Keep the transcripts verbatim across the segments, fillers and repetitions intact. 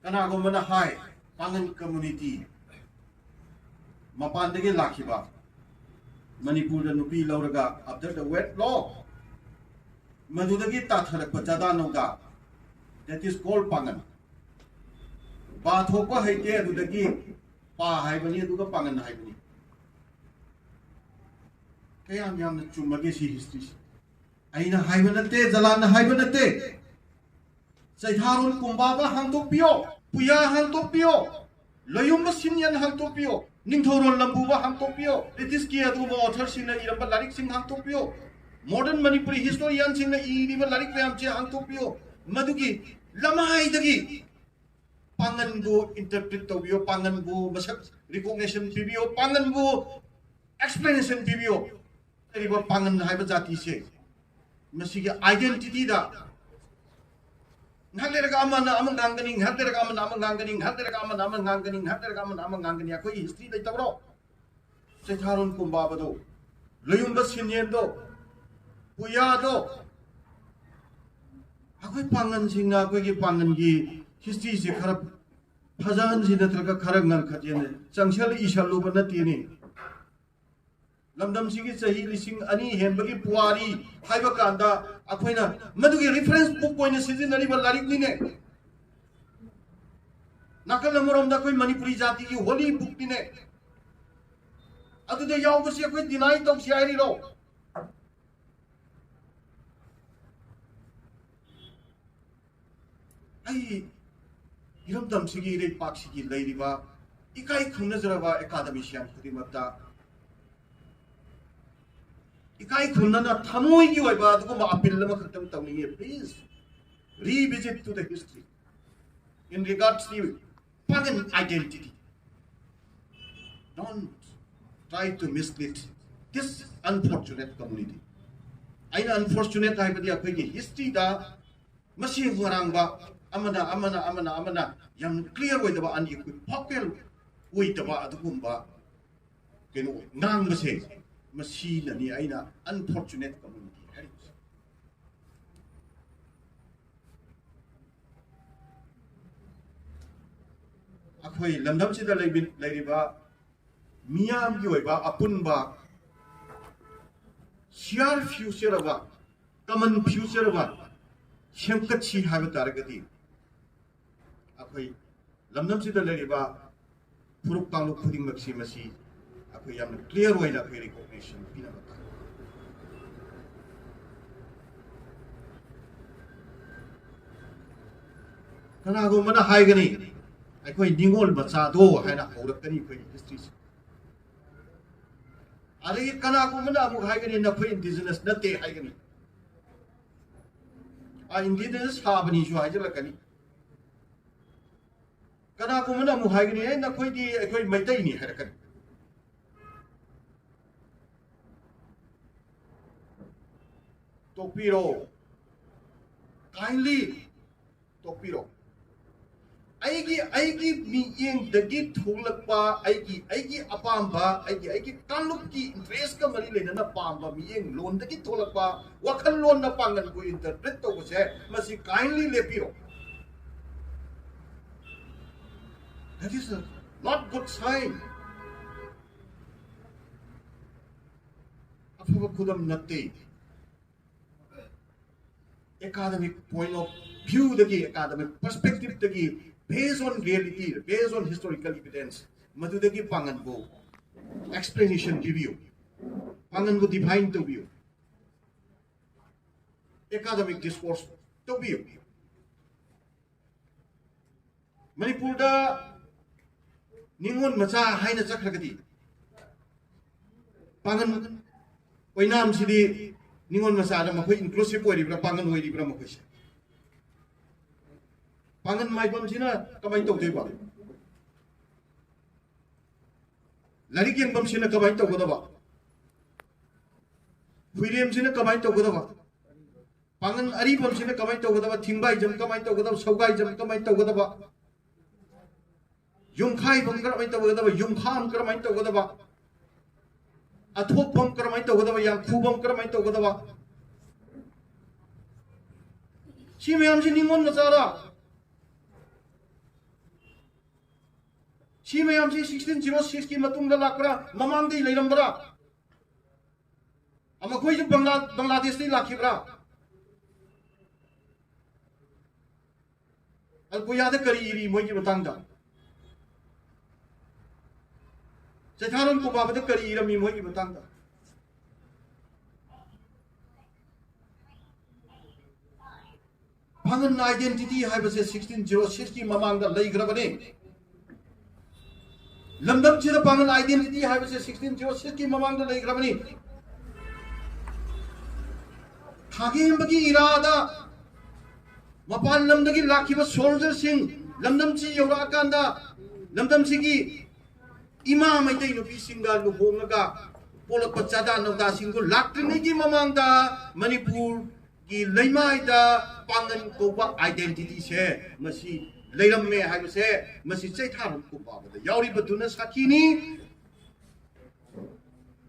ꯀꯅꯥꯒꯨꯝꯕꯅ ꯍꯥꯏ, ꯄꯥꯉꯟ community, ꯃꯄꯥꯟꯗꯒꯤ ꯂꯥꯛꯈꯤꯕ, ꯃꯅꯤꯄꯨꯔꯗ ꯅꯨꯄꯤ ꯂꯧꯔꯒ after the wed law ꯃꯗꯨꯗꯒꯤ ꯇꯥꯊꯔꯛꯄ ꯆꯥꯗꯥ ꯅꯧꯗꯥ, that is called ꯄꯥꯉꯟ꯫ ꯕꯥ ꯊꯣꯛꯄ ꯍꯩꯇꯦ, ꯑꯗꯨꯗꯒꯤ ꯄꯥ ꯍꯥꯏꯕꯅꯤ, ꯑꯗꯨꯒ ꯄꯥꯉꯟ ꯍꯥꯏꯕꯅꯤ꯫ ꯀꯌꯥꯝ ꯌꯥꯝꯅ ꯆꯨꯝꯃꯒꯦ ꯁꯤ historyꯁꯤ? ꯑꯩꯅ ꯍꯥꯏꯕ ꯅꯠꯇꯦ, ꯖꯂꯥꯟꯅ ꯍꯥꯏꯕ ꯅꯠꯇꯦ꯫ ꯆꯩꯊꯥꯔꯣꯜ ꯀꯨꯝꯕꯥꯕ ꯍꯥꯡꯗꯣꯛꯄꯤꯌꯣ, ꯄꯨꯌꯥ ꯍꯥꯡꯗꯣꯛꯄꯤꯌꯣ, ꯂꯣꯌꯨꯝꯕ ꯁꯤꯟꯌꯟ ꯍꯥꯡꯗꯣꯛꯄꯤꯌꯣ, ꯅꯤꯡꯊꯧꯔꯣꯜ ꯂꯝꯕꯨꯕ ꯍꯥꯡꯗꯣꯛꯄꯤꯌꯣ, ꯕ꯭ꯔꯤꯇꯤꯁꯀꯤ ꯑꯗꯨꯒꯨꯝꯕ authorꯁꯤꯡꯅ ꯏꯔꯝꯕ ꯂꯥꯏꯔꯤꯛꯁꯤꯡ ꯍꯥꯡꯗꯣꯛꯄꯤꯌꯣ, modern Manipuri historianꯁꯤꯡꯅ ꯏꯔꯤꯕ ꯂꯥꯏꯔꯤꯛ ꯃꯌꯥꯝꯁꯦ ꯍꯥꯡꯗꯣꯛꯄꯤꯌꯣ꯫ ꯃꯗꯨꯒꯤ ꯂꯃꯥꯏꯗꯒꯤ ꯄꯥꯉꯟꯕꯨ interpret ꯇꯧꯕꯤꯌꯣ, ꯄꯥꯉꯟꯕꯨ ꯃꯁꯛ recognition ꯄꯤꯕꯤꯌꯣ, ꯄꯥꯉꯟꯕꯨ explanation ꯄꯤꯕꯤꯌꯣ꯫ ꯂꯩꯔꯤꯕ ꯄꯥꯉꯟ ꯍꯥꯏꯕ ꯖꯥꯇꯤꯁꯦ, ꯃꯁꯤꯒꯤ identityꯗ ꯉꯥꯏꯍꯥꯛ ꯂꯩꯔꯒ ꯑꯃꯅ ꯑꯃ ꯉꯥꯡꯒꯅꯤ, ꯉꯥꯏꯍꯥꯛ ꯂꯩꯔꯒ ꯑꯃꯅ ꯑꯃ ꯉꯥꯡꯒꯅꯤ, ꯉꯥꯏꯍꯥꯛ ꯂꯩꯔꯒ ꯑꯃꯅ ꯑꯃ ꯉꯥꯡꯒꯅꯤ, ꯉꯥꯏꯍꯥꯛ ꯂꯩꯔꯒ ꯑꯃꯅ ꯑꯃ ꯉꯥꯡꯒꯅꯤ꯫ ꯑꯩꯈꯣꯏꯒꯤ history ꯂꯩꯇꯕ꯭ꯔꯣ? ꯆꯩꯊꯥꯔꯣꯜ ꯀꯨꯝꯕꯥꯕꯗꯣ, ꯂꯣꯌꯨꯝꯕ ꯁꯤꯟꯌꯦꯟꯗꯣ, ꯄꯨꯌꯥꯗꯣ, ꯑꯩꯈꯣꯏ ꯄꯥꯉꯟꯁꯤꯡꯅ ꯑꯩꯈꯣꯏꯒꯤ ꯄꯥꯉꯟꯒꯤ historyꯁꯦ ꯈꯔ ꯐꯖꯍꯟꯁꯤ ꯅꯠꯇ꯭ꯔꯒ ꯈꯔ ꯉꯟꯈꯠꯁꯦꯅ ꯆꯪꯁꯜ ꯏꯁꯜꯂꯨꯕ ꯅꯠꯇꯦꯅꯦ꯫ ꯂꯝꯗꯝꯁꯤꯒꯤ ꯆꯍꯤ ꯂꯤꯁꯤꯡ ꯑꯅꯤ ꯍꯦꯟꯕꯒꯤ ꯄꯨꯋꯥꯔꯤ ꯍꯥꯏꯕ ꯀꯥꯟꯗ ꯑꯩꯈꯣꯏꯅ ꯃꯗꯨꯒꯤ reference book ꯑꯣꯏꯅ ꯁꯤꯖꯤꯟꯅꯔꯤꯕ ꯂꯥꯏꯔꯤꯛꯅꯤꯅꯦ꯫ ꯅꯥꯀꯜ ꯑꯃꯔꯣꯝꯗ ꯑꯩꯈꯣꯏ ꯃꯅꯤꯄꯨꯔꯤ ꯖꯥꯇꯤꯒꯤ holy bookꯅꯤꯅꯦ꯫ ꯑꯗꯨꯗ ꯌꯥꯎꯕꯁꯤ ꯑꯩꯈꯣꯏ deny ꯇꯧꯁꯤ ꯍꯥꯏꯔꯤꯔꯣ? ꯑꯩ ꯏꯔꯝꯗꯝꯁꯤꯒꯤ, ꯏꯔꯩꯄꯥꯛꯁꯤꯒꯤ ꯂꯩꯔꯤꯕ ꯏꯀꯥꯏ ꯈꯨꯝꯅꯖꯔꯕ academician ꯈꯨꯗꯤꯡꯃꯛꯇ ꯏꯀꯥꯏ ꯈꯨꯝꯅꯅ ꯊꯃꯣꯏꯒꯤ ꯑꯣꯏꯕ ꯑꯗꯨꯒꯨꯝꯕ appeal ꯑꯃꯈꯛꯇꯪ ꯇꯧꯅꯤꯡꯉꯤ꯫ Please revisit to the history in regards to Pagan identity. Don't try to mislead this unfortunate community. ꯑꯩꯅ unfortunate ꯍꯥꯏꯕꯗꯤ ꯑꯩꯈꯣꯏꯒꯤ historyꯗ ꯃꯁꯤ ꯉꯔꯥꯡꯕ ꯑꯃꯅ, ꯑꯃꯅ, ꯑꯃꯅ, ꯑꯃꯅ ꯌꯥꯝ clear ꯑꯣꯏꯗꯕ, unequivocal ꯑꯣꯏꯗꯕ ꯑꯗꯨꯒꯨꯝꯕ ꯀꯩꯅꯣ ꯉꯥꯡꯕꯁꯦ, ꯃꯁꯤꯅꯅꯤ ꯑꯩꯅ unfortunate community ꯍꯥꯏꯔꯤꯕꯁꯦ꯫ ꯑꯩꯈꯣꯏ ꯂꯝꯗꯝꯁꯤꯗ ꯂꯩꯕꯤ- ꯂꯩꯔꯤꯕ ꯃꯤꯌꯥꯝꯒꯤ ꯑꯣꯏꯕ ꯑꯄꯨꯟꯕ shared future ꯑꯃ, common future ꯑꯃ ꯁꯦꯝꯒꯠꯁꯤ ꯍꯥꯏꯕ ꯇꯥꯔꯒꯗꯤ, ꯑꯩꯈꯣꯏ ꯂꯝꯗꯝꯁꯤꯗ ꯂꯩꯔꯤꯕ ꯐꯨꯔꯨꯞ ꯀꯥꯡꯂꯨꯞ ꯈꯨꯗꯤꯡꯃꯛꯁꯤ ꯃꯁꯤ ꯑꯩꯈꯣꯏ ꯌꯥꯝꯅ clear ꯑꯣꯏꯅ ꯑꯩꯈꯣꯏ recognition ꯄꯤꯅꯕ ꯇꯥꯏ꯫ ꯀꯅꯥꯒꯨꯝꯕꯅ ꯍꯥꯏꯒꯅꯤ, "ꯑꯩꯈꯣꯏ ꯅꯤꯉꯣꯜ ꯃꯆꯥꯗꯣ" ꯍꯥꯏꯅ ꯍꯧꯔꯛꯀꯅꯤ ꯑꯩꯈꯣꯏ historyꯁꯦ꯫ ꯑꯗꯒꯤ ꯀꯅꯥꯒꯨꯝꯕꯅ ꯑꯃꯨꯛ ꯍꯥꯏꯒꯅꯤ, "ꯅꯈꯣꯏ indigenous ꯅꯠꯇꯦ" ꯍꯥꯏꯒꯅꯤ꯫ "ꯑ, indigenous ꯁꯥꯕꯅꯤꯁꯨ" ꯍꯥꯏꯖꯤꯜꯂꯛꯀꯅꯤ꯫ ꯀꯅꯥꯒꯨꯝꯕꯅ ꯑꯃꯨꯛ ꯍꯥꯏꯒꯅꯤ, "ꯑꯦ, ꯅꯈꯣꯏꯗꯤ ꯑꯩꯈꯣꯏ ꯃꯩꯇꯩꯅꯤ" ꯍꯥꯏꯔꯛꯀꯅꯤ꯫ ꯇꯣꯛꯄꯤꯔꯣ, kindly ꯇꯣꯛꯄꯤꯔꯣ꯫ ꯑꯩꯒꯤ, ꯑꯩꯒꯤ ꯃꯤꯠꯌꯦꯡꯗꯒꯤ ꯊꯣꯛꯂꯛꯄ, ꯑꯩꯒꯤ, ꯑꯩꯒꯤ ꯑꯄꯥꯝꯕ, ꯑꯩꯒꯤ, ꯑꯩꯒꯤ ꯀꯥꯡꯂꯨꯞꯀꯤ interestꯀ ꯃꯔꯤ ꯂꯩꯅꯅ ꯄꯥꯝꯕ ꯃꯤꯠꯌꯦꯡ ꯂꯣꯟꯗꯒꯤ ꯊꯣꯛꯂꯛꯄ ꯋꯥꯈꯜꯂꯣꯟꯅ ꯄꯥꯡꯒꯜꯕꯨ interpret ꯇꯧꯕꯁꯦ, ꯃꯁꯤ kindly ꯂꯦꯞꯄꯤꯔꯣ꯫ That is a not good sign. ꯑꯐꯕ ꯈꯨꯗꯝ ꯅꯠꯇꯦ꯫ Academic point of viewꯗꯒꯤ, academic perspectiveꯗꯒꯤ, based on reality, based on historical evidence, ꯃꯗꯨꯗꯒꯤ ꯄꯥꯡꯒꯜꯕꯨ explanation ꯄꯤꯕꯤꯌꯨ, ꯄꯥꯡꯒꯜꯕꯨ define ꯇꯧꯕꯤꯌꯨ, academic discourse ꯇꯧꯕꯤꯌꯨ꯫ ꯃꯅꯤꯄꯨꯔꯗ ꯅꯤꯉꯣꯜ ꯃꯆꯥ ꯍꯥꯏꯅ ꯆꯠꯈ꯭ꯔꯒꯗꯤ, ꯄꯥꯡꯒꯟ ꯑꯣꯏꯅꯥꯝꯁꯤꯗꯤ ꯅꯤꯉꯣꯜ ꯃꯆꯥꯗ ꯃꯈꯣꯏ inclusive ꯑꯣꯏꯔꯤꯕ꯭ꯔꯥ, ꯄꯥꯡꯒꯟ ꯑꯣꯏꯔꯤꯕ꯭ꯔꯥ ꯃꯈꯣꯏꯁꯦ? ꯄꯥꯡꯒꯟ ꯃꯥꯏꯕꯝꯁꯤꯅ ꯀꯃꯥꯏꯅ ꯇꯧꯗꯣꯏꯕ? ꯂꯥꯏꯔꯤꯛ ꯌꯦꯡꯐꯝꯁꯤꯅ ꯀꯃꯥꯏꯅ ꯇꯧꯒꯗꯕ? ꯍꯨꯏꯔꯦꯝꯁꯤꯅ ꯀꯃꯥꯏꯅ ꯇꯧꯒꯗꯕ? ꯄꯥꯡꯒꯟ ꯑꯔꯤꯕꯝꯁꯤꯅ ꯀꯃꯥꯏꯅ ꯇꯧꯒꯗꯕ? ꯊꯤꯡꯕꯥꯏꯖꯝ ꯀꯃꯥꯏꯅ ꯇꯧꯒꯗꯕ? ꯁꯧꯒꯥꯏꯖꯝ ꯀꯃꯥꯏꯅ ꯇꯧꯒꯗꯕ? ꯌꯨꯝꯈꯥꯏꯕꯝ ꯀꯔꯝꯍꯥꯏꯅ ꯇꯧꯒꯗꯕ? ꯌꯨꯝꯈꯥꯝ ꯀꯔꯝꯍꯥꯏꯅ ꯇꯧꯒꯗꯕ? ꯑꯊꯣꯛꯐꯝ ꯀꯔꯝꯍꯥꯏꯅ ꯇꯧꯒꯗꯕ? ꯌꯥꯡꯈꯨꯕꯝ ꯀꯔꯝꯍꯥꯏꯅ ꯇꯧꯒꯗꯕ? ꯁꯤ ꯃꯌꯥꯝꯁꯤ ꯅꯤꯉꯣꯜ ꯃꯆꯥꯔ? ꯁꯤ ꯃꯌꯥꯝꯁꯤ ꯁꯤꯛꯁꯇꯤꯟ ꯖꯤꯔꯣ ꯁꯤꯛꯁꯀꯤ ꯃꯇꯨꯡꯗ ꯂꯥꯛꯄ꯭ꯔꯥ, ꯃꯃꯥꯡꯗꯒꯤ ꯂꯩꯔꯝꯕ꯭ꯔꯥ? ꯃꯈꯣꯏꯁꯨ ꯕꯪꯒ꯭ꯂꯥ-, ꯕꯪꯒ꯭ꯂꯥꯗꯦꯁꯇꯒꯤ ꯂꯥꯛꯈꯤꯕ꯭ꯔꯥ? ꯑꯜ ꯀꯣꯌꯥꯗ ꯀꯔꯤ ꯏꯔꯤ ꯃꯣꯏꯒꯤ ꯃꯇꯥꯡꯗ? ꯆꯩꯊꯥꯔꯣꯟ ꯀꯣꯕꯥꯕꯗ ꯀꯔꯤ ꯏꯔꯝꯃꯤ ꯃꯣꯏꯒꯤ ꯃꯇꯥꯡꯗ? ꯄꯥꯉꯟ identity ꯍꯥꯏꯕꯁꯦ ꯁꯤꯛꯁꯇꯤꯟ ꯖꯤꯔꯣ ꯁꯤꯛꯁꯀꯤ ꯃꯃꯥꯡꯗ ꯂꯩꯈ꯭ꯔꯕꯅꯤ꯫ ꯂꯝꯗꯝꯁꯤꯗ ꯄꯥꯉꯟ identity ꯍꯥꯏꯕꯁꯦ ꯁꯤꯛꯁꯇꯤꯟ ꯖꯤꯔꯣ ꯁꯤꯛꯁꯀꯤ ꯃꯃꯥꯡꯗ ꯂꯩꯈ꯭ꯔꯕꯅꯤ꯫ ꯈꯥꯒꯦꯝꯕꯒꯤ ꯏꯔꯥꯗ ꯃꯄꯥꯟ ꯂꯝꯗꯒꯤ ꯂꯥꯛꯈꯤꯕ ꯁꯣꯜꯖꯔꯁꯤꯡ ꯂꯝꯗꯝꯁꯤ ꯌꯧꯔꯛꯑꯀꯥꯟꯗ ꯂꯝꯗꯝꯁꯤꯒꯤ ꯏꯃꯥ ꯃꯩꯇꯩ ꯅꯨꯄꯤꯁꯤꯡꯒ ꯂꯨꯍꯣꯡꯂꯒ ꯄꯣꯛꯂꯛꯄ ꯆꯥꯗꯥ ꯅꯧꯗꯥꯁꯤꯡꯗꯨ ꯂꯥꯛꯇ꯭ꯔꯤꯉꯩꯒꯤ ꯃꯃꯥꯡꯗ ꯃꯅꯤꯄꯨꯔꯒꯤ ꯂꯩꯃꯥꯏꯗ ꯄꯥꯉꯟ ꯀꯧꯕ identityꯁꯦ ꯃꯁꯤ ꯂꯩꯔꯝꯃꯦ ꯍꯥꯏꯕꯁꯦ ꯃꯁꯤ ꯆꯩꯊꯥꯔꯣꯟ ꯀꯣꯕꯥꯕꯗ ꯌꯥꯎꯔꯤꯕꯗꯨꯅ ꯁꯥꯈꯤꯅꯤ꯫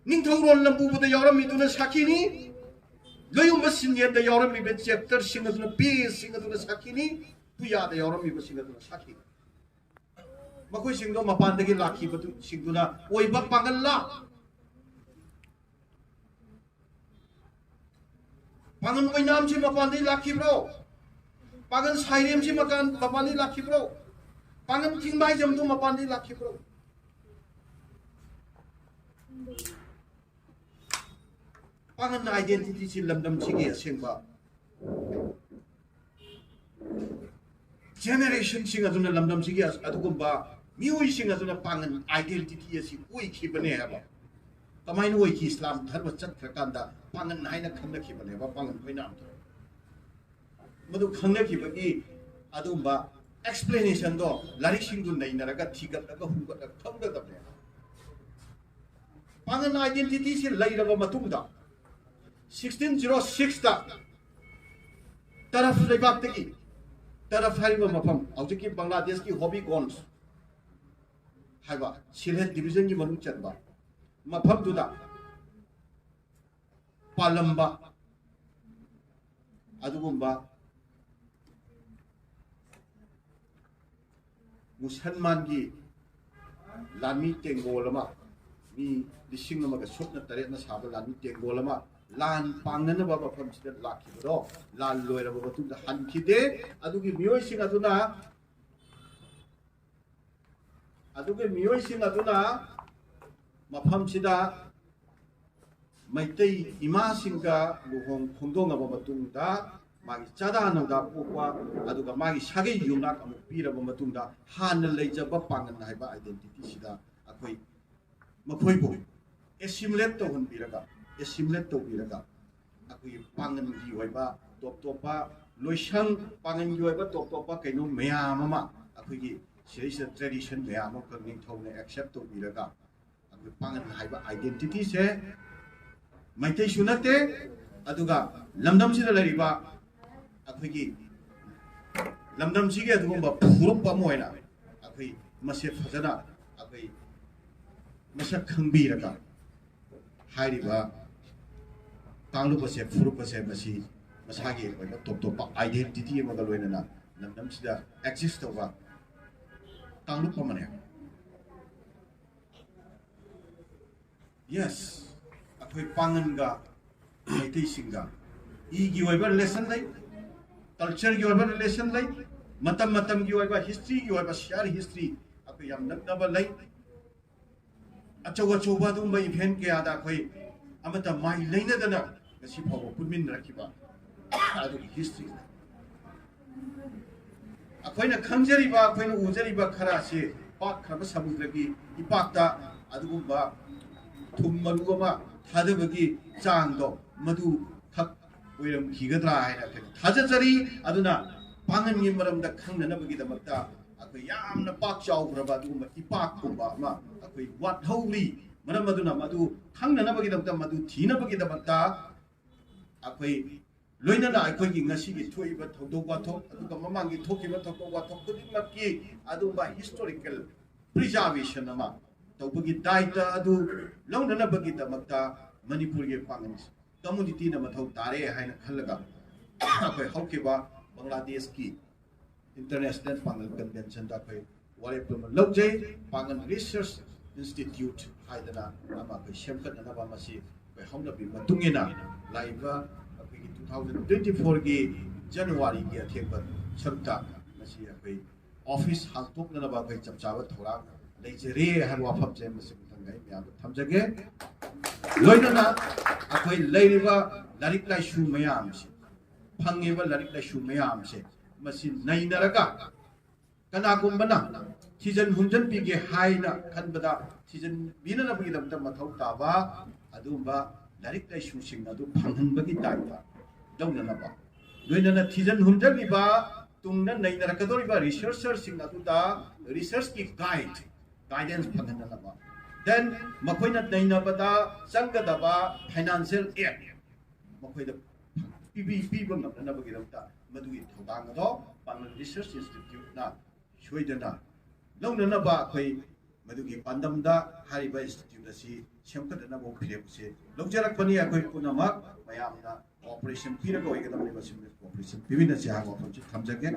ꯅꯤꯡꯊꯧꯔꯣꯜ ꯂꯝꯕꯨꯕꯗ ꯌꯥꯎꯔꯝꯃꯤꯗꯨꯅ ꯁꯥꯈꯤꯅꯤ꯫ ꯂꯣꯏꯌꯨꯝꯕ ꯁꯤꯟꯌꯦꯟꯗ ꯌꯥꯎꯔꯝꯃꯤꯕ chapterꯁꯤꯡ ꯑꯗꯨꯅ, pageꯁꯤꯡ ꯑꯗꯨꯅ ꯁꯥꯈꯤꯅꯤ꯫ ꯄꯨꯌꯥꯗ ꯌꯥꯎꯔꯝꯃꯤꯕꯁꯤꯡ ꯑꯗꯨꯅ ꯁꯥꯈꯤꯅꯤ꯫ ꯃꯈꯣꯏꯁꯤꯡꯗꯣ ꯃꯄꯥꯟꯗꯒꯤ ꯂꯥꯛꯈꯤꯕꯁꯤꯡꯗꯨꯅ ꯑꯣꯏꯕ ꯄꯥꯡꯒꯜꯂ? ꯄꯥꯡꯒꯜ ꯑꯣꯏꯅꯥꯝꯁꯤ ꯃꯄꯥꯟꯗꯒꯤ ꯂꯥꯛꯈꯤꯕ꯭ꯔꯣ? ꯄꯥꯡꯒꯜ ꯁꯥꯏꯔꯦꯝꯁꯤ ꯃꯄꯥꯟ-, ꯃꯄꯥꯟꯗꯒꯤ ꯂꯥꯛꯈꯤꯕ꯭ꯔꯣ? ꯄꯥꯡꯒꯜ ꯊꯤꯡꯕꯥꯏꯖꯝꯗꯨ ꯃꯄꯥꯟꯗꯒꯤ ꯂꯥꯛꯈꯤꯕ꯭ꯔꯣ? ꯄꯥꯉꯟ identityꯁꯤ ꯂꯝꯗꯝꯁꯤꯒꯤ ꯑꯁꯦꯡꯕ generationꯁꯤꯡ ꯑꯗꯨꯅ ꯂꯝꯗꯝꯁꯤꯒꯤ ꯑꯗꯨꯒꯨꯝꯕ ꯃꯤꯑꯣꯏꯁꯤꯡ ꯑꯗꯨꯅ ꯄꯥꯉꯟ identity ꯑꯁꯤ ꯑꯣꯏꯈꯤꯕꯅꯦ ꯍꯥꯏꯕ꯫ ꯀꯃꯥꯏꯅ ꯑꯣꯏꯈꯤ? ꯏꯁꯂꯥꯝ ꯙꯔꯃ ꯆꯠꯈ꯭ꯔꯀꯥꯟꯗ ꯄꯥꯉꯟ ꯍꯥꯏꯅ ꯈꯪꯅꯈꯤꯕꯅꯦꯕ, ꯄꯥꯉꯟ ꯑꯣꯏꯅ ꯑꯝꯇ꯫ ꯃꯗꯨ ꯈꯪꯅꯈꯤꯕꯒꯤ ꯑꯗꯨꯒꯨꯝꯕ explanationꯗꯣ ꯂꯥꯏꯔꯤꯛꯁꯤꯡꯗꯨ ꯅꯩꯅꯔꯒ ꯊꯤꯒꯠꯂꯒ ꯍꯨꯝꯒꯠꯂꯒ ꯊꯝꯒꯗꯕꯅꯦ꯫ ꯄꯥꯉꯟ identityꯁꯤ ꯂꯩꯔꯕ ꯃꯇꯨꯡꯗ sixteen zero sixꯇ ꯇꯔꯐ ꯂꯩꯕꯥꯛꯇꯒꯤ, ꯇꯔꯐ ꯍꯥꯏꯔꯤꯕ ꯃꯐꯝ ꯍꯧꯖꯤꯛꯀꯤ ꯕꯪꯒ꯭ꯂꯥꯗꯦꯁꯀꯤ ꯍꯣꯕꯤꯒꯣꯟꯁ ꯍꯥꯏꯕ ꯁꯤꯜꯍꯦꯠ divisionꯒꯤ ꯃꯅꯨꯡ ꯆꯟꯕ ꯃꯐꯝꯗꯨꯗ ꯄꯥꯜꯂꯝꯕ ꯑꯗꯨꯒꯨꯝꯕ ꯃꯨꯁꯜꯃꯥꯟꯒꯤ ꯂꯥꯟꯃꯤ ꯇꯦꯡꯒꯣꯜ ꯑꯃ, ꯃꯤ ꯂꯤꯁꯤꯡ ꯑꯃꯒ ꯁꯨꯞꯅ ꯇꯔꯦꯠꯅ ꯁꯥꯕ ꯂꯥꯟꯃꯤ ꯇꯦꯡꯒꯣꯜ ꯑꯃ ꯂꯥꯟ ꯄꯥꯡꯅꯅꯕ ꯃꯐꯝꯁꯤꯗ ꯂꯥꯛꯈꯤꯕꯗꯣ, ꯂꯥꯟ ꯂꯣꯏꯔꯕ ꯃꯇꯨꯡꯗ ꯍꯟꯈꯤꯗꯦ꯫ ꯑꯗꯨꯒꯤ ꯃꯤꯑꯣꯏꯁꯤꯡ ꯑꯗꯨꯅ, ꯑꯗꯨꯒꯤ ꯃꯤꯑꯣꯏꯁꯤꯡ ꯑꯗꯨꯅ ꯃꯐꯝꯁꯤꯗ ꯃꯩꯇꯩ ꯏꯃꯥꯁꯤꯡꯒ ꯂꯨꯍꯣꯡ ꯈꯣꯡꯗꯣꯡꯉꯕ ꯃꯇꯨꯡꯗ, ꯃꯥꯒꯤ ꯆꯥꯗꯥ ꯅꯧꯗꯥ ꯄꯣꯛꯄ, ꯑꯗꯨꯒ ꯃꯥꯒꯤ ꯁꯥꯒꯩ ꯌꯨꯝꯅꯥꯛ ꯑꯃꯨꯛ ꯄꯤꯔꯕ ꯃꯇꯨꯡꯗ, ꯍꯥꯟꯅ ꯂꯩꯖꯕ ꯄꯥꯡꯒꯜ ꯍꯥꯏꯕ identityꯁꯤꯗ ꯑꯩꯈꯣꯏ ꯃꯈꯣꯏꯕꯨ assimilate ꯇꯧꯍꯟꯕꯤꯔꯒ, assimilate ꯇꯧꯕꯤꯔꯒ, ꯑꯩꯈꯣꯏꯒꯤ ꯄꯥꯡꯒꯜꯒꯤ ꯑꯣꯏꯕ ꯇꯣꯞ ꯇꯣꯞꯄ ꯂꯣꯏꯁꯪ, ꯄꯥꯡꯒꯜꯒꯤ ꯑꯣꯏꯕ ꯇꯣꯞ ꯇꯣꯞꯄ ꯀꯩꯅꯣ ꯃꯌꯥꯝ ꯑꯃ, ꯑꯩꯈꯣꯏꯒꯤ ꯁꯤꯗꯩꯁꯤꯗ tradition ꯃꯌꯥꯝ ꯑꯃꯈꯛ ꯅꯤꯡꯊꯧꯅ accept ꯇꯧꯕꯤꯔꯒ, ꯑꯩꯈꯣꯏ ꯄꯥꯡꯒꯜ ꯍꯥꯏꯕ identityꯁꯦ ꯃꯩꯇꯩꯁꯨ ꯅꯠꯇꯦ, ꯑꯗꯨꯒ ꯂꯝꯗꯝꯁꯤꯗ ꯂꯩꯔꯤꯕ ꯑꯩꯈꯣꯏꯒꯤ ꯂꯝꯗꯝꯁꯤꯒꯤ ꯑꯗꯨꯒꯨꯝꯕ ꯐꯨꯔꯨꯞ ꯑꯃ ꯑꯣꯏꯅ ꯑꯩꯈꯣꯏ ꯃꯁꯦ ꯐꯖꯅ ꯑꯩꯈꯣꯏ ꯃꯁꯛ ꯈꯪꯕꯤꯔꯒ, ꯍꯥꯏꯔꯤꯕ ꯀꯥꯡꯂꯨꯞ ꯑꯁꯦ, ꯐꯨꯔꯨꯞ ꯑꯁꯦ, ꯃꯁꯤ ꯃꯁꯥꯒꯤ ꯑꯣꯏꯕ ꯇꯣꯞ ꯇꯣꯞꯄ identity ꯑꯃꯒ ꯂꯣꯏꯅꯅ ꯂꯝꯗꯝꯁꯤꯗ exist ꯇꯧꯕ ꯀꯥꯡꯂꯨꯞ ꯑꯃꯅꯦ꯫ Yes, ꯑꯩꯈꯣꯏ ꯄꯥꯡꯒꯟꯒ ꯃꯩꯇꯩꯁꯤꯡꯒ ꯏꯒꯤ ꯑꯣꯏꯕ relation ꯂꯩ, cultureꯒꯤ ꯑꯣꯏꯕ relation ꯂꯩ, ꯃꯇꯝ ꯃꯇꯝꯒꯤ ꯑꯣꯏꯕ historyꯒꯤ ꯑꯣꯏꯕ shared history ꯑꯩꯈꯣꯏ ꯌꯥꯝ ꯅꯛꯅꯕ ꯂꯩ꯫ ꯑꯆꯧ ꯑꯆꯧꯕ ꯑꯗꯨꯒꯨꯝꯕ event ꯀꯌꯥꯗ ꯑꯩꯈꯣꯏ ꯑꯃꯠꯇ ꯃꯥꯏ ꯂꯩꯅꯗꯅ ꯉꯁꯤ ꯐꯥꯎꯕ ꯄꯨꯟꯃꯤꯟꯅꯔꯛꯈꯤꯕ ꯑꯗꯨꯒꯤ history ꯂꯩ꯫ ꯑꯩꯈꯣꯏꯅ ꯈꯪꯖꯔꯤꯕ, ꯑꯩꯈꯣꯏꯅ ꯎꯖꯔꯤꯕ ꯈꯔ ꯑꯁꯤ ꯄꯥꯛꯈ꯭ꯔꯕ ꯁꯃꯨꯗ꯭ꯔꯒꯤ ꯏꯄꯥꯛꯇ ꯑꯗꯨꯒꯨꯝꯕ ꯊꯨꯝ ꯃꯔꯨ ꯑꯃ ꯊꯥꯗꯕꯒꯤ ꯆꯥꯡꯗꯣ ꯃꯗꯨ ꯈꯛ ꯑꯣꯏꯔꯝꯈꯤꯒꯗ꯭ꯔꯥ ꯍꯥꯏꯅ ꯑꯩꯈꯣꯏꯅ ꯊꯥꯖꯖꯔꯤ꯫ ꯑꯗꯨꯅ ꯄꯥꯡꯒꯟꯒꯤ ꯃꯔꯝꯗ ꯈꯪꯅꯅꯕꯒꯤꯗꯃꯛꯇ ꯑꯩꯈꯣꯏ ꯌꯥꯝꯅ ꯄꯥꯛ ꯆꯥꯎꯈ꯭ꯔꯕ ꯑꯗꯨꯒꯨꯝꯕ ꯏꯄꯥꯛꯀꯨꯝꯕ ꯑꯃ ꯑꯩꯈꯣꯏ ꯋꯥꯠꯍꯧꯔꯤ꯫ ꯃꯔꯝ ꯑꯗꯨꯅ ꯃꯗꯨ ꯈꯪꯅꯅꯕꯒꯤꯗꯃꯛꯇ, ꯃꯗꯨ ꯊꯤꯅꯕꯒꯤꯗꯃꯛꯇ ꯑꯩꯈꯣꯏ ꯂꯣꯏꯅꯅ ꯑꯩꯈꯣꯏꯒꯤ ꯉꯁꯤꯒꯤ ꯊꯣꯛꯏꯕ ꯊꯧꯗꯣꯛ ꯋꯥꯊꯣꯛ, ꯑꯗꯨꯒ ꯃꯃꯥꯡꯒꯤ ꯊꯣꯛꯈꯤꯕ ꯊꯧꯗꯣꯛ ꯋꯥꯊꯣꯛ ꯈꯨꯗꯤꯡꯃꯛꯀꯤ ꯑꯗꯨꯒꯨꯝꯕ historical preservation ꯑꯃ ꯇꯧꯕꯒꯤ ꯗꯥꯏꯇ ꯑꯗꯨ ꯂꯧꯅꯅꯕꯒꯤꯗꯃꯛꯇ ꯃꯅꯤꯄꯨꯔꯒꯤ ꯄꯥꯡꯒꯜ communityꯅ ꯃꯊꯧ ꯇꯥꯔꯦ ꯍꯥꯏꯅ ꯈꯜꯂꯒ ꯑꯩꯈꯣꯏ ꯍꯧꯈꯤꯕ ꯕꯪꯒ꯭ꯂꯥꯗꯦꯁꯀꯤ international ꯄꯥꯡꯒꯜ conventionꯗ ꯑꯩꯈꯣꯏ ꯋꯥꯔꯦꯞ ꯑꯃ ꯂꯧꯖꯩ꯫ ꯄꯥꯡꯒꯜ ꯔꯤꯁꯔꯁ ꯏꯟꯁꯇꯤꯇ꯭ꯌꯨꯠ ꯍꯥꯏꯗꯅ ꯑꯃ ꯑꯩꯈꯣꯏ ꯁꯦꯝꯒꯠꯅꯅꯕ, ꯃꯁꯤ ꯑꯩꯈꯣꯏ ꯍꯧꯅꯕꯤ ꯃꯇꯨꯡ ꯏꯟꯅ ꯂꯥꯛꯏꯕ ꯑꯩꯈꯣꯏꯒꯤ two thousand twenty fourꯒꯤ ꯖꯅꯋꯥꯔꯤꯒꯤ ꯑꯊꯦꯡꯕ ꯁꯔꯨꯛꯇ ꯃꯁꯤ ꯑꯩꯈꯣꯏ ꯑꯣꯐꯤꯁ ꯍꯥꯡꯗꯣꯛꯅꯅꯕ ꯑꯩꯈꯣꯏ ꯆꯞ ꯆꯥꯕ ꯊꯧꯔꯥꯡ ꯂꯩꯖꯔꯤ ꯍꯥꯏꯕ ꯋꯥꯐꯝꯁꯦ ꯃꯁꯤ ꯃꯊꯪ ꯑꯩ ꯃꯌꯥꯝꯗ ꯊꯝꯖꯒꯦ꯫ ꯂꯣꯏꯅꯅ ꯑꯩꯈꯣꯏ ꯂꯩꯔꯤꯕ ꯂꯥꯏꯔꯤꯛ ꯂꯥꯏꯁꯨ ꯃꯌꯥꯝꯁꯦ, ꯐꯪꯉꯤꯕ ꯂꯥꯏꯔꯤꯛ ꯂꯥꯏꯁꯨ ꯃꯌꯥꯝꯁꯦ ꯃꯁꯤ ꯅꯩꯅꯔꯒ, ꯀꯅꯥꯒꯨꯝꯕꯅ ꯊꯤꯖꯤꯟ ꯍꯨꯝꯖꯤꯟꯕꯤꯒꯦ ꯍꯥꯏꯅ ꯈꯟꯕꯗ ꯊꯤꯖꯤꯟꯕꯤꯅꯅꯕꯒꯤꯗꯃꯛꯇ ꯃꯊꯧ ꯇꯥꯕ ꯑꯗꯨꯒꯨꯝꯕ ꯂꯥꯏꯔꯤꯛ ꯂꯥꯏꯁꯨꯁꯤꯡ ꯑꯗꯨ ꯐꯪꯍꯟꯕꯒꯤ ꯇꯥꯏꯞꯇ ꯂꯧꯅꯅꯕ, ꯂꯣꯏꯅꯅ ꯊꯤꯖꯤꯟ ꯍꯨꯝꯖꯤꯜꯂꯤꯕ ꯇꯨꯡꯗ ꯅꯩꯅꯔꯛꯀꯗꯧꯔꯤꯕ ꯔꯤꯁꯔꯆꯔꯁꯤꯡ ꯑꯗꯨꯗ ꯔꯤꯁꯔꯆꯀꯤ ꯒꯥꯏꯗ, ꯒꯥꯏꯗꯦꯟꯁ ꯐꯪꯍꯟꯅꯅꯕ, ꯗꯦꯟ ꯃꯈꯣꯏꯅ ꯅꯩꯅꯕꯗ ꯆꯪꯒꯗꯕ ꯐꯥꯏꯅꯥꯟꯁꯤꯌꯦꯜ ꯑꯦꯗ ꯃꯈꯣꯏꯗ ꯄꯤꯕꯤ-, ꯄꯤꯕ ꯉꯝꯅꯅꯕꯒꯤꯗꯃꯛꯇ ꯃꯗꯨꯒꯤ ꯊꯧꯗꯥꯡ ꯑꯗꯣ ꯄꯥꯡꯒꯜ ꯔꯤꯁꯔꯆ ꯏꯟꯁꯇꯤꯇ꯭ꯌꯨꯠꯅ ꯁꯣꯏꯗꯅ ꯂꯧꯅꯅꯕ ꯑꯩꯈꯣꯏ ꯃꯗꯨꯒꯤ ꯄꯥꯟꯗꯝꯗ ꯍꯥꯏꯔꯤꯕ ꯏꯟꯁꯇꯤꯇ꯭ꯌꯨꯠ ꯑꯁꯤ ꯁꯦꯝꯒꯠꯅꯅꯕ ꯋꯥꯔꯦꯞ ꯑꯁꯤ ꯂꯧꯖꯔꯛꯄꯅꯤ꯫ ꯑꯩꯈꯣꯏ ꯄꯨꯝꯅꯃꯛ ꯃꯌꯥꯝꯅ ꯀꯣꯑꯣꯄꯔꯦꯁꯟ ꯄꯤꯔꯒ ꯑꯣꯏꯒꯗꯕꯅꯤ꯫ ꯃꯁꯤ ꯀꯣꯑꯣꯄꯔꯦꯁꯟ ꯄꯤꯃꯤꯟꯅꯁꯤ ꯍꯥꯏꯕ ꯋꯥꯐꯝꯁꯤ ꯊꯝꯖꯒꯦ꯫